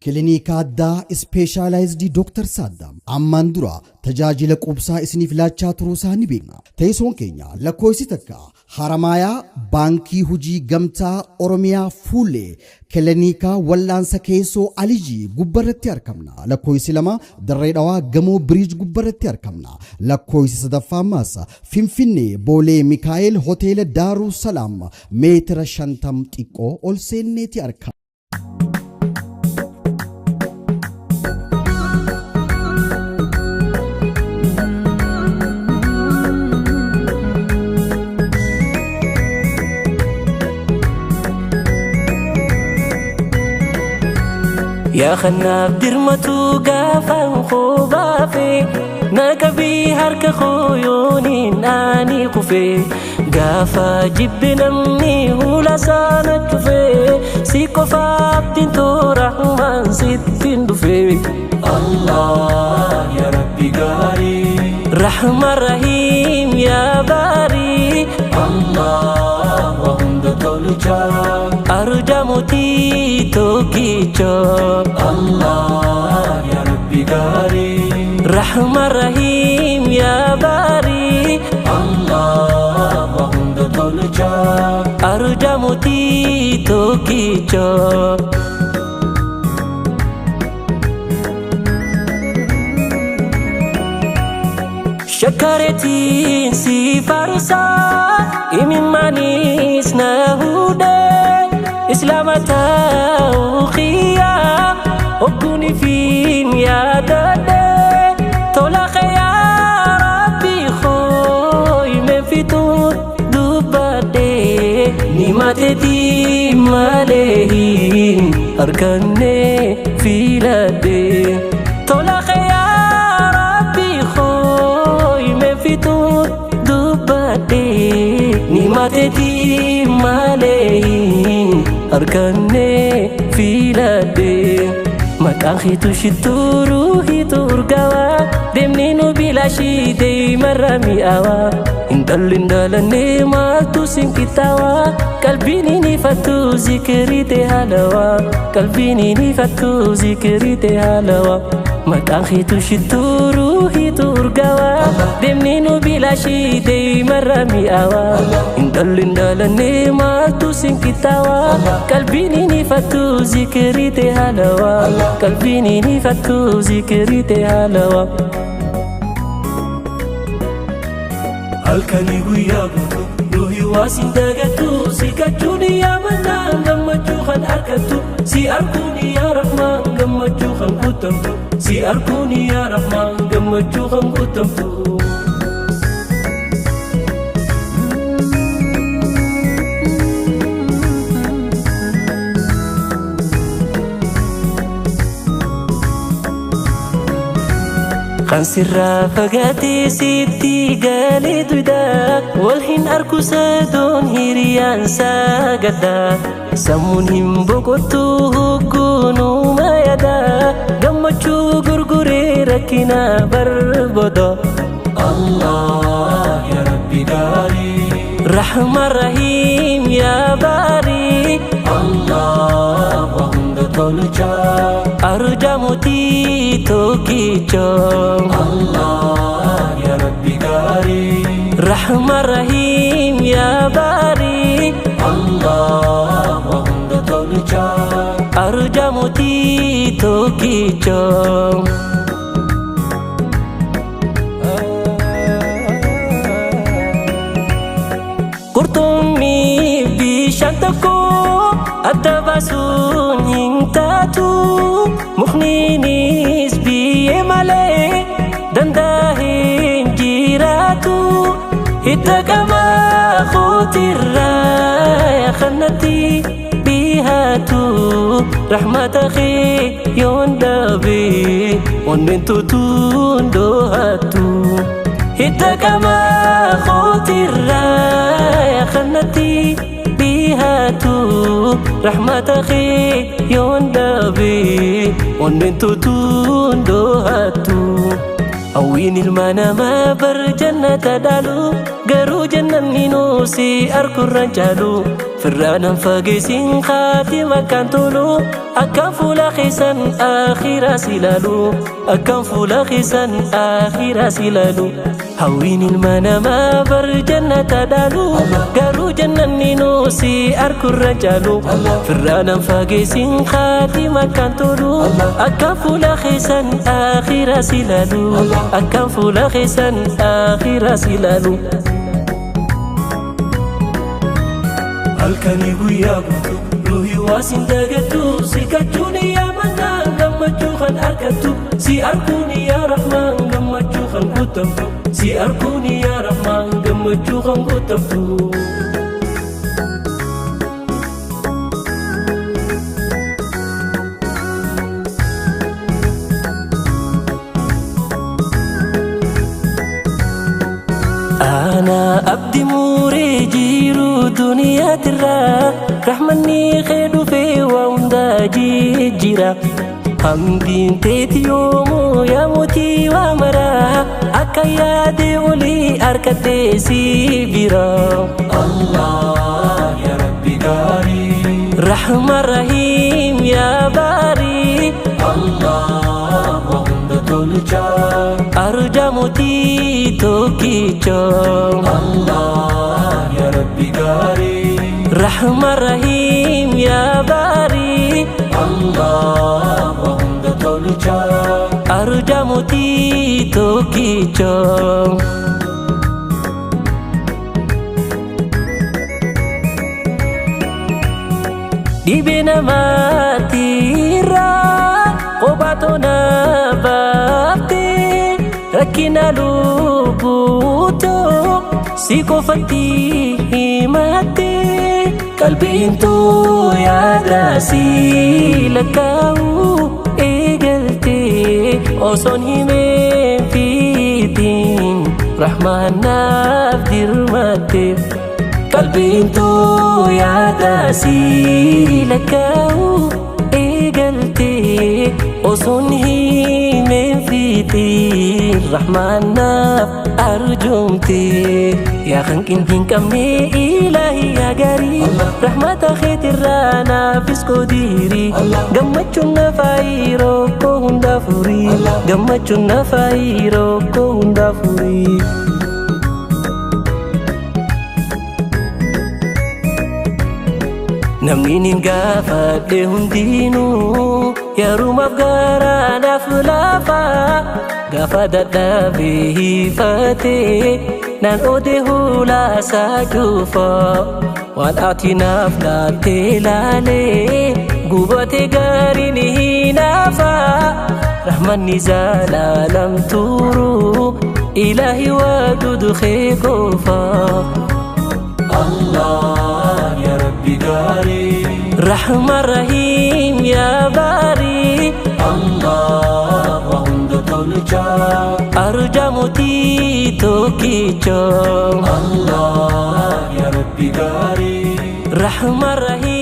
Kilinika addaa Ispeeshaalaayizdi Dooktar Saaddaam ammaan dura tajaajila quubsaa isiniif laachaa turuu isaa ni beekna. Teessoon keenya lakkoofsi takka Haramaayaa Baankii Hojii Gamtaa Oromiyaa fuullee kilinika wal'aansa keessoo Alijii gubbarratti argamna. Lakkoofsi 2 Darree Dhawaa Gamoo Biriij gubbarratti argamna. Lakkoofsi sadaffaa ammas Finfinnee Boolee Mikaa'el Hoteela Daaruu Salaam meetira 50 xiqqoo ol seenneeti argamna. Yaa kanaaf dirmatu gaafaan koo baafe na qabii harka koo yooniin ani kufe gaafa jibbe namni hula sana cufe si qofaaf dintoo rahmaan sittiin dhufe. Allah ya Rabbi gaarii. Rahman Rahim yaa baarii. Allah waa hunda tolchaa. Arja mootii tokkicha. Allah ya Rabbi gaarii. Rahman Rahim yaa baarii. Allah waa hunda tolchaa. Arja mootii tokkicha. Shakkareetiin si faarsaa imimaanis na hudhee islaama ta'uu kiyyaa ogguunifiin yaadadhee tola yaa rabbi hooyimeen fixuun dubbadhee ni mateetii malee hin arganne filadhee tola yaa rabbi hooyimeen fixuun dubbadhee ni mateetii malee hin arganne filadhee. Maqaan keetu shittuu ruuhiitu urgaawaa deemni nu bilaashii deemarra mi'aawaa intalli hin maaltu sin qixxaawaa qalbiin hin ifattu zikirii ta'e haalawaa qalbiin hin ifattu zikirii ta'e haalawaa maqaan keetu shittuu ruuhiitu urgaawaa deemni nu bilaashii deemarra mi'aawaa intalli hin maaltu sin qixxaawaa qalbiin hin ifattu zikirii ta'e haalawaa qalbiin hin ifattu zikirii ta'e haalawaa. Halkanii guyyaa guutuu ruuhii waa sin dagattu si kachuun yaa mannaan gammachuu kan argattu si arguun yaa rahmaan gammachuu kan guutamtu si arguun yaa rahmaan gammachuu kan guutamtu. Kan sirraa fagaatee sitti galee duuda wal hin arku sadoon hiriyaan sagadda sammuun hin boqottu hogguunuma yaada gammachuu gurguree rakkina barbooda. Allah ya Rabbi gaarii. Rahman Rahim yaa baarii. Allah waa hunda tolchaa. Arja mootii tokkicha. Allah ya Rabbi gaarii. Rahman Rahim yaa baarii. Allah waa hunda tolchaa. Arja mootii tokkicha. Qurxummii bishaan tokko adda baasuun hin taatu mukniinis biyyee malee danda'a hin jiraatu hidda qaba kootirraa kanatti dhihaatu rahmata kee yoon dhabe onneen tutuun dhohatu. Hidda qaba kootirraa kanatti dhihaatu rahmata kee yoon dhabe onneen tutuun dhohatu. Hawwiin ilma namaa bar jannata dhaalu garuu jannanni nuusi arkurraan caalu. Firraanan fageessin khaatima kan tolu Akkaan fuula keessan akhiraa si ilaalu Akkaan fuula keessan akhiraa si ilaalu Hawwiin ilma namaa bar jannata dhaalu Garuu jannanni nuusi arkurra caalu Firraanan fageessin khaatima kan tolu Akkaan fuula keessan akhiraa si ilaalu Akkaan fuula keessan akhiraa si ilaalu Halkanii guyyaa guutuu ruuhii waa sin dagattu si kachuun yaa mannaan gammachuu kan argattu si arguun yaa rahmaan gammachuu kan guutamtu si arguun yaa rahmaan gammachuu kan guutamtu. Ana abdi muuree jiru duniyaatirraa Rahmanni kee dhufee waa hundaa jijjiira Hamdiin teeti yoomuu yaa mootii waa maraa Akka yaade olii harkadhee si bira Allah ya Rabbi gaarii Rahman Rahiim yaa baarii Allah waa hunda tolchaa Arja mootii tokkicha Allah ya Rabbi gaarii Rahman Rahiim yaa baarii Allah waa hunda tolchaa Arja mootii tokkicha Dhibee namaatirraa kophaa toona baaftee rakkina lubbuutoo si qofatti himattee qalbiin tuu yaada si lakkaa'u eegaltee osoon himee fiitiin rahmaan naaf dirmatte. Qalbiin tuu yaada si lakkaa'u eegaltee osoon himeen fiitiin rahmaan naaf arjoomte yaa hanqin hin qabne ilaahi yaa gaarii rahmata keetirraa naafis qodiiri gammachuun na faayi rakkoo hundaa furii gammachuun na faayi rakkoo hundaa furii. Namni nin gaafadhe hundinuu yerumaaf garaa naaf laafa gaafa dadhabee hiifatee naan oode hulaasaa cufa waan ati naaf laattee laalee gubate gaariin hinaafa rahmanni zalaalam turu ilaahi waduud kee qofa. Allah ya Rabbi gaarii Rahman Rahiim yaa baarii Allah waa hunda tolchaa Arja mootii tokkicha Allah ya Rabbi gaarii Rahman Rahiim.